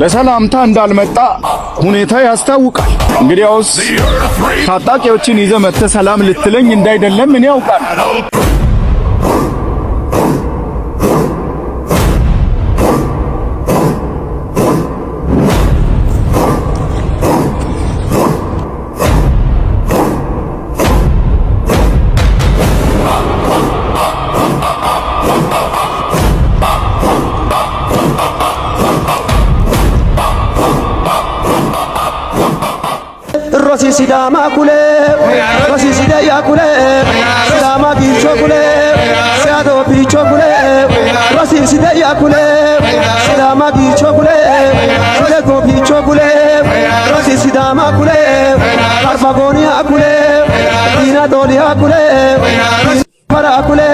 ለሰላምታ እንዳልመጣ ሁኔታ ያስታውቃል። እንግዲያውስ ታጣቂዎችን ይዘህ መጥተህ ሰላም ልትለኝ እንዳይደለም እኔ አውቃለሁ። Rosi Sidama kule, Rosi Sidaya kule, Sidama bicho kule, Siado bicho kule, Rosi Sidaya kule, Sidama bicho kule, Sidego bicho kule, Rosi Sidama kule, Arfagonia kule, Dina Dolia kule, Para kule.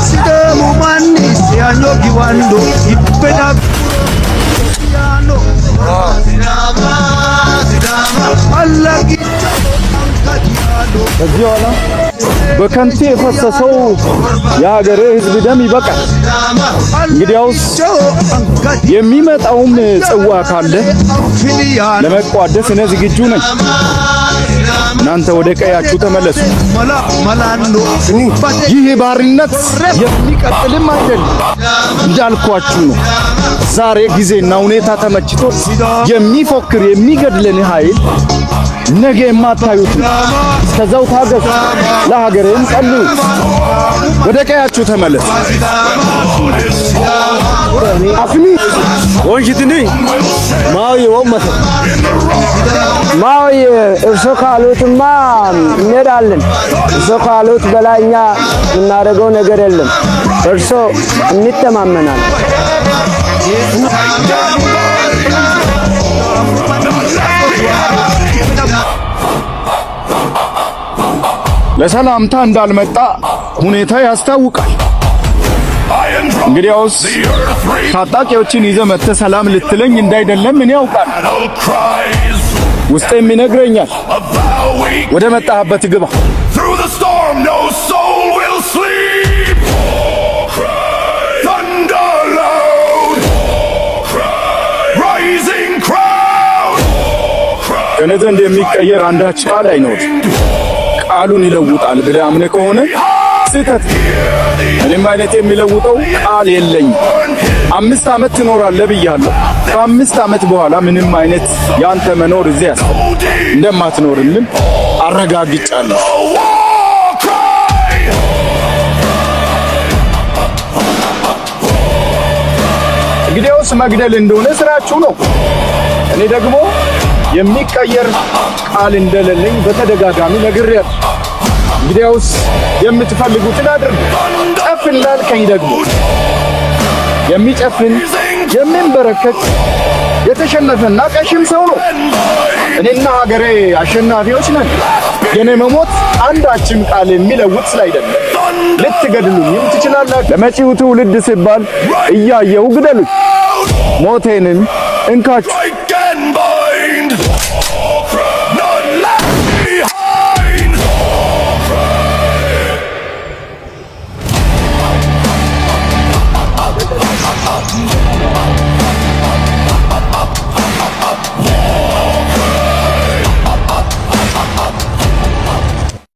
Sidaamu manni siyaanyo giwando ippena ከዚህ በኋላ በከንቱ የፈሰሰው የሀገሬ ሕዝብ ደም ይበቃል። እንግዲያውስ የሚመጣውም ጽዋ ካለ ለመቋደስ እኔ ዝግጁ ነኝ። እናንተ ወደ ቀያችሁ ተመለሱ። ይህ ባርነት የሚቀጥልም አይደለም፣ እንዳልኳችሁ ነው። ዛሬ ጊዜና ሁኔታ ተመችቶ የሚፎክር የሚገድለን ኃይል ነገ የማታዩት ነው። እስከዛው ታገሱ፣ ለሀገሬም ጸልዩ። ወደ ቀያችሁ ተመለሱ። አፍኒ ወንሽትኒ ማውዬ ወመተ ማውዬ፣ እርሶ ካሉትማ እንሄዳለን። እርሶ ካሉት በላይ እኛ የምናደርገው ነገር የለም። እርሶ እንተማመናለን። ለሰላምታ እንዳልመጣ ሁኔታ ያስታውቃል። እንግዲያውስ ታጣቂዎችን ይዘህ መጥተህ ሰላም ልትለኝ እንዳይደለም እኔ አውቃለሁ። ውስጤም ይነግረኛል። ወደ መጣህበት ግባ። Through the storm, no soul will sleep. Thunder loud. Rising crowd. ከእኔ ዘንድ የሚቀየር አንዳች ቃል አይኖርም። ቃሉን ይለውጣል ብለህ አምነህ ከሆነ ስህተት። ምንም አይነት የሚለውጠው ቃል የለኝም። 5 ዓመት ትኖራለህ ብያለሁ። ከ5 ዓመት በኋላ ምንም አይነት ያንተ መኖር እዚህ ያስፈልግ እንደማትኖርልን አረጋግጫለሁ። The war cry. እንግዲያውስ መግደል እንደሆነ ስራችሁ ነው። እኔ ደግሞ የሚቀየር ቃል እንደሌለኝ በተደጋጋሚ ነግሬያለሁ። እንግዲያውስ የምትፈልጉትን አድርጉ። ጨፍን ላልከኝ ደግሞ የሚጨፍን የሚንበረከክ የተሸነፈና ቀሽም ሰው ነው። እኔና ሀገሬ አሸናፊዎች ነን። የኔ መሞት አንዳችም ቃል የሚለውጥ ስላይደለ ልትገድሉኝም ትችላላችሁ። ለመጪው ትውልድ ሲባል እያየሁ ግደሉኝ፣ ሞቴንም እንካችሁ። Strike and bind. None left behind.